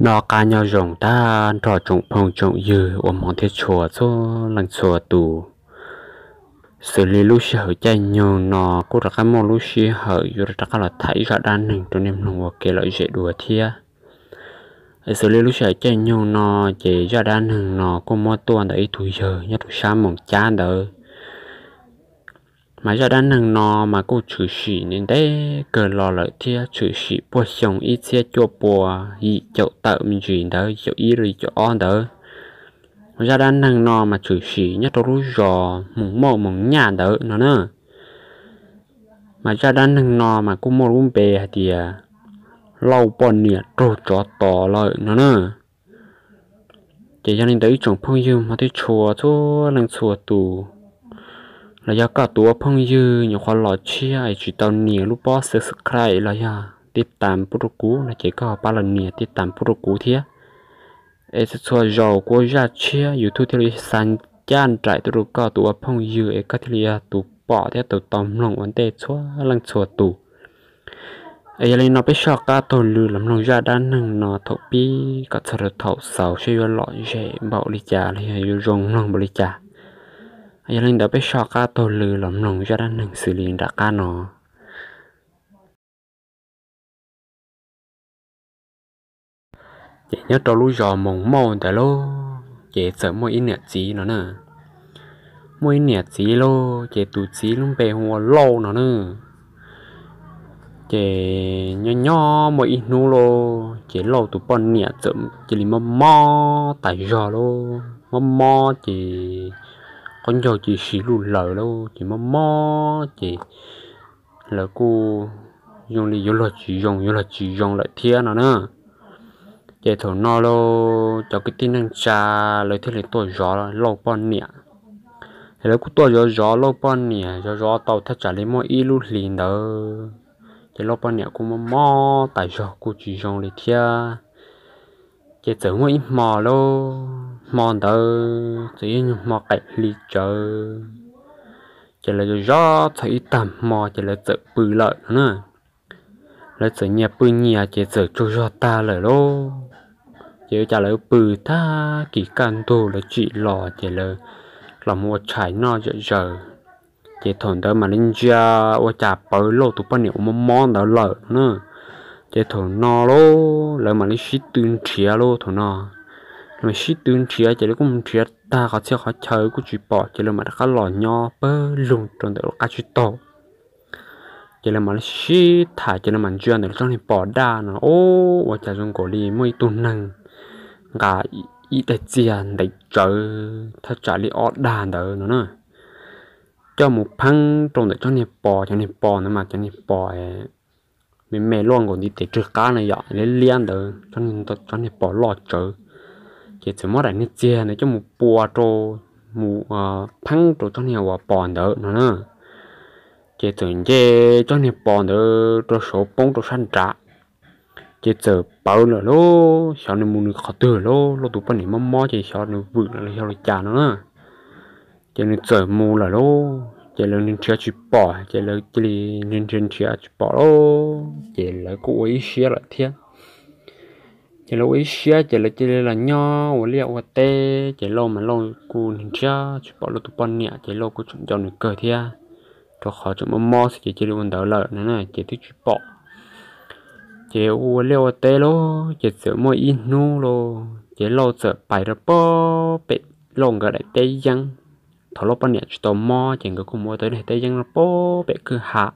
Noj qab nyob zoo tag nrho tsoom phooj tsoom ywg uas hmov thiab tshua txhua leej txhua tus. Xws li lub sij hawm caij nyoog no kuj rov qab muaj lub sij hawm yuav rov qab los tham ib zaj dab neeg rau nej mloog ua kev lom zem dua thiab. Xws li lub sij hawm caij nyoog no ces zaj dab neeg no kuj muab tuaj ntawm ib tug yawg nyob rau sab Moos Cab ntawd. Mas zaj dab neeg no mas kuj tshwm sim ntev kawg los lawm thiab, tshwm sim puag xyoo ib txhiab cuaj pua yim caum tawm me ntsis ntawd, yim caum ib los yim caum ob ntawd. Zaj dab neeg no mas tshwm sim nyob rau lub zos Moos Mauj Moos Nyaj ntawd no na. Mas zaj dab neeg no mas kuj muaj lub npe hais tias Lauj poj niam raug tsov tom lawm no na. Ces yog li ntawd ib tsoom phooj ywg hmov thiab tshua txhua leej txhua tus, los yog koj tus ua phooj ywg nyuam qhuav los tshiab es tsis tau nias lub pob subscribe los yog tij tas pub rau kuv no ces koj pab los nias tij tas pub rau kuv thiab. Es txhua txhua zaus kuv ua zaj tshiab YouTube thiaj li xa ncaj nraim tuaj rau koj tus ua phooj ywg es koj thiaj li yog tus pom thiab tus tau mloog ua ntej txhua leej txhua tus. Es yog li no peb soj qab taug lw los mloog zaj dab neeg no thaum pib kom txog rau thaum xaus seb yuav lom zem npaum li cas los yog yuav zoo mloog npaum li cas. Yog li ntawd peb soj qab taug lw los mloog zaj dab neeg xws li nram qab no. Ces nyob rau lub zos Moos Mauj ntawd lauj, ces txawm muaj ib niam txiv no na. Muaj ib niam txiv lauj, ces tus txiv lub npe hu ua Lauj no na. Ces nyob nyob muaj ib hnub lauj, ces Lauj tus poj niam txawm cia li mob mob tas zog lauj, mob mob ces qaub ncaug cia li si luj laws lauj, ces mob mob ces lawv kuj zoo li yuav luag tsis zoo yuav luag tsis zoo lawm thiab no na. Ces thaum no lauj, cov kwv tij neej tsa lawv thiaj li tuaj zov Lauj poj niam. Ces lawv kuj tuaj zov zov Lauj poj niam zov zov tau thaj tsam li muaj ib lub hlis ntawd, ces Lauj poj niam kuj mob mob tas zog kuj tsis zoo li thiab. Ces txawm muaj ib hmo lauj, hmo ntawd txawm yog hmo qaim hli tsawv, ces lawv zov txog ib tag hmo ces lawv txawm pw lawm no na. Lawv txawm nyias pw nyias ces txawm tsaug zog tag lawm lauj. Ces ua cas lawv pw tag kis kaj ntug lawv tsim los ces lawv los mus ua tshais noj zom zaws. Ces thaum ntawd mam li ntsia ua cas pawv Lauj tus poj niam uas mob mob ntawd lawm no na. Ces thaum no lauj, lawv mam li sib tw nrhiav lauj, thaum no lawv mam sib tw nrhiav ces lawv kuj mus nrhiav tag qhov txhia qhov chaw kuj tsis pom ces lawv mam rov qab los nyob pawg lug rau ntawm lub qab tsib taug. Ces lawv mam li sib tham ces lawv mam ntsia ntawm lub tsob niag pos daj no, ua cas zoo nkaus li muaj ib tug neeg nqa ib daim txiag ntev tsawv thaj tsam li ob dag ntawd no na, coj mus pheeb rau ntawm tsob niag pos, cov niag pos ntawd mas cov niag pos me me loj nkaus ntiv tes rwg qab na yom, liab liab ntawd, tsob niag pos loj tsawv. Ces txawm muab daim niag txiag ntawd coj mus pua rau, mus pheeb rau tsob niag uas pos ntawd no na. Ces txawm nce tsob niag pos ntawd rau saud poob rau sab nrad. Ces txawm pawv lawm lauj, xyov nws mus nws qhov twg lauj, Lauj tus poj niam mob mob ces xyov nws vwm los yog li cas no na. Ces nws txawm mus lawm lauj, ces lawv nrhiav tsis pom ces lawv cia li nrhiav nrhiav tsis pom lauj, ces lawv kuj ua ib siab lawm thiab. Ces lawv ua ib siab ces lawv cia li los nyob ua liaj ua teb, ces Lauj mas Lauj kuj nrhiav tsis pom Lauj tus poj niam ces Lauj kuj tseem nco nws kawg thiab, rau qhov tseem mob mob xwb ces cia li ua ntawd lawm no na ces twb tsis pom. Ces ua liaj ua teb lauj, ces txawm muaj ib hnub lauj, ces Lauj txawm pais rau pem Lauj nkawd daim teb yeeb. Thaum Lauj poj niam tsis tau mob ces nkawd kuj mus ua tau ib daim teb yeeb rau pem kwj ha.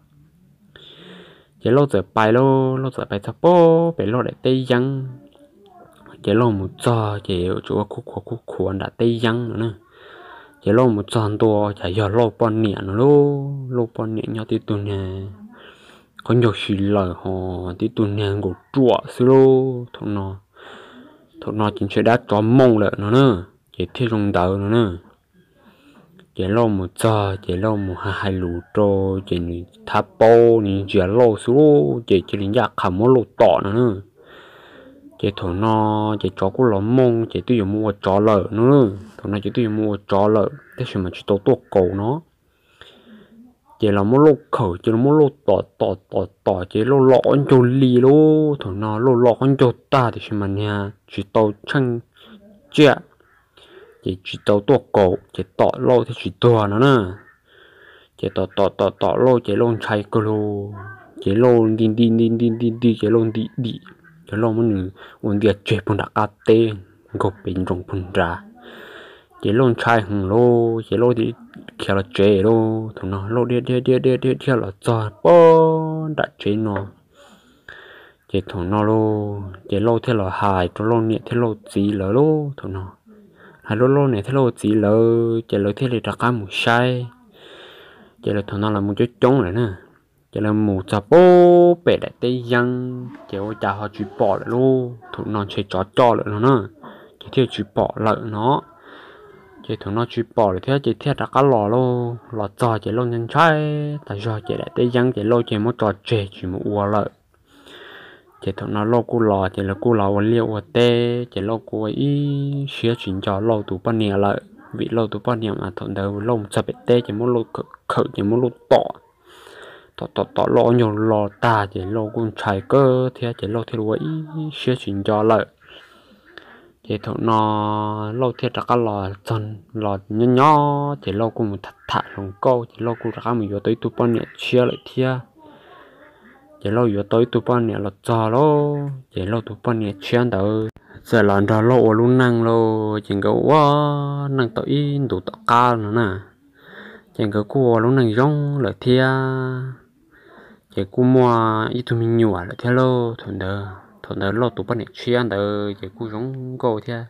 Ces Lauj txawm pais lauj, Lauj txawm pais txog pem Lauj daim teb yeeb. Ces Lauj mus txog ces tsuas ua khuj khuav khuj khuav nram teb yeeb no na. Ces Lauj mus txog ntua cas yog Lauj poj niam no lauj, Lauj poj niam nyob tib tug niag qaub ncaug si lawm ho tib tug niag nkaus ruam xwb lauj. Thaum no, thaum no ces ntshe dab tsov mooj lawm no na, ces thiaj zoo ntawd no na. Ces Lauj mus txog ces Lauj mus hais hais lus rau ces nws thab paub nws ntsia Lauj xwb lauj, ces cia li ncaj qha muab Lauj tom no na. Ces thaum no ces tsov kuj los mooj ces twb yuav mus ua tsov lawm no. Thaum no ces twb yuav mus ua tsov lawm tab sis mas tsis tau tuaj kaus no. Ces los muab Lauj khawm, ces los muab Lauj tom tom tom tom, ces Lauj lo qaub ncaug li lauj. Thaum no Lauj lo qaub ncaug tag tiam sis mas niag tsis tau tsheej tsiaj, ces tsis tau tuaj kaus, ces tom Lauj thiaj tsis tuag no na. Ces tom tom tom tom Lauj ces Lauj ntshai kawg lauj, ces Lauj nti nti nti nti nti nti ces Lauj nti dim, ces Lauj muab nws ua ntiag tseg puag nram qab teb, nkaug pes ntsoov puag nrad. Ces Lauj ntshai heev lauj, ces Lauj khiav los tsev lauj. Thaum no Lauj dhia dhia dhia dhia dhia dhia los txog puag nram tsev no. Ces thaum no lauj, ces Lauj thiaj los hais rau Lauj niam thiab Lauj txiv lawv lauj. Thaum no hais rau Lauj niam thiab Lauj txiv lawv, ces lawv thiaj li rov qab mus saib. Ces lawv thaum no lawv mus coob coob lawm na, ces lawv mus txog puag pem daim teb yeeb, ces ua cas ho tsis pom lawm lauj. Thaum no ntshe tsov coj lawm no na, ces thiaj tsis pom lawm no. Ces thaum no tsis pom lawm thiab ces thiaj rov qab los lauj. Los txog ces Lauj ntshai tas zog, ces daim teb yeeb ces Lauj ces muab tso tseg tsis mus ua lawm. Ces thaum no Lauj kuj los, ces lawv kuj los ua liaj ua teb, ces Lauj kuj ua ib siab tsis nco Lauj tus poj niam lawm, vim Lauj tus poj niam mas thaum ntawd Lauj mus txog pem teb ces muab Lauj khawm khawm ces muab Lauj tom, tom tom tom Lauj qaub ncaug lo tag, ces Lauj kuj ntshai kawg thiab, ces Lauj thiaj li ua ib siab tsis nco lawm. Ces thaum no Lauj thiaj rov qab los txog, los nyob nyob ces Lauj kuj mus tham tham hluas nkauj, ces Lauj kuj rov qab mus yuav tau ib tug poj niam tshiab lawm thiab. Ces Lauj yuav tau ib tug poj niam los txog lauj, ces Lauj tus poj niam tshiab ntawd txawm los nrog Lauj ua lub neej lauj, ces nkawd ua neej tau ib ntus tom qab no na, ces nkawd kuj ua lub neej zoo lawm thiab. Ces kuj muaj ib tug me nyuam lawm thiab lauj. Thaum ntawd, thaum ntawd Lauj tus poj niam tshiab ntawd ces kuj zoo nkauj thiab,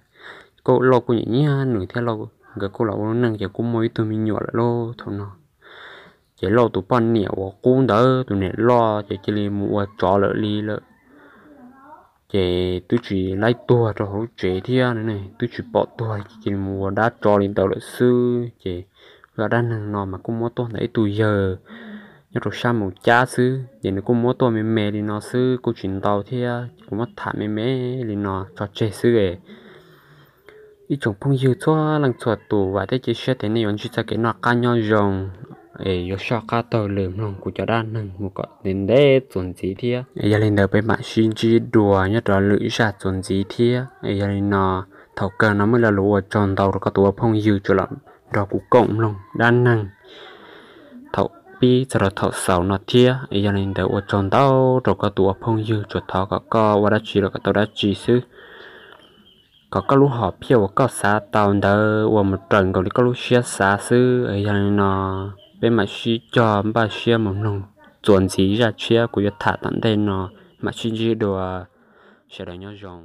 Lauj kuj nyiam nyiam nws thiab, nkawd kuj los ua lub neej ces kuj muaj ib tug me nyuam lawm lauj. Thaum no ces Lauj tus poj niam uas qub ntawd tus niam loj ces cia li mus ua tsov lawm li lawm. Ces twb tsis laib tuag rau hauv lub tsev thiab, twb tsis pom tuag ces cia li mus ua dab tsov li ntawd lawm xwb. Ces zaj dab neeg no mas kuj muab tuaj ntawm ib tug yawg nyob rau sab Moos Cab xwb, ces nws kuj muab tuaj me me li no xwb, kuj tsis ntau thiab, ces kuv muab tham me me li no tso tseg xwb. Ib tsoom phooj ywg txhua leej txhua tus, vam thiab cia siab tias nej yuav ntsib txoj kev noj qab nyob zoo, es yuav soj qab taug lw mloog kuv cov dab neeg mus kom ntev ntev txuas ntxiv thiab. Yog li ntawd peb mam sib ntsib dua nyob rau lwm zaj txuas ntxiv thiab. Yog li no, thaum kawg no muaj lo lus ua tsaug ntau rau koj tus ua phooj ywg tsuas los nrog kuv koom mloog dab neeg thaum pib txog rau thaum xaus no thiab. Yog li ntawd ua tsaug ntau rau koj tus ua phooj ywg, tsuas thov kom koj ua dab tsi los kom tau dab tsi xwb, kom koj lub hom phiaj uas koj xav tau ntawd ua mus raws nkaus li koj lub siab xav xwb. Yog li no, peb mam sib cog npaj siab mus mloog txuas ntxiv zaj tshiab kuv yuav tham tom ntej no, mam sib ntsib dua, sawv daws nyob zoo.